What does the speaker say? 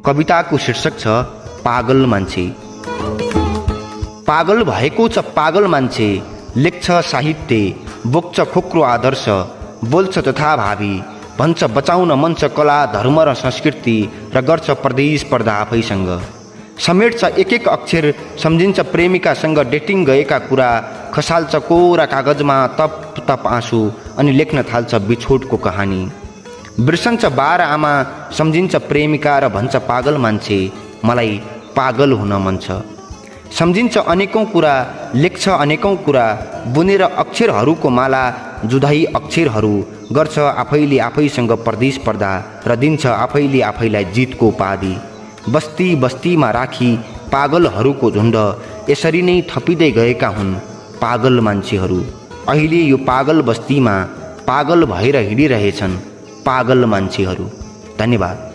कविताको शीर्षक छ पागल मान्छे। पागल भएको छ पागल मान्छे, लेख्छ साहित्य, बोक्छ खोक्रो आदर्श, बोल्छ तथाभावी, भन्छ बचाउन मन छ कला धर्म र संस्कृति र गर्छ प्रतिस्पर्धा आफैसँग। समेट्छ एक एक अक्षर, सम्झिन्छ प्रेमिकासँग डेटिङ गएका कुरा, खसाल्छ कोरा कागजमा तप तप आँसु अनि लेख्न थाल्छ बिछोडको कहानी। बिर्सन्छ बार आमा, सम्झिन्छ प्रेमिका र भन्छ पागल मान्छे, मलाई पागल हुन मन छ। सम्झिन्छ अनेकौं कुरा, लेख्छ अनेकौं कुरा, बुनेर अक्षरहरूको माला, जुधाई अक्षरहरू, गर्छ आफैले आफैसँग प्रतिस्पर्धा र दिन्छ आफैले आफैलाई जितको उपाधि। बस्ती बस्तीमा राखी पागलहरूको झुण्ड, यसरी नै थपिँदै गएका हुन् पागल मान्छेहरू। अहिले यो पागल बस्तीमा पागल भएर हिँडिरहेछन् पागल मान्छेहरू। धन्यवाद।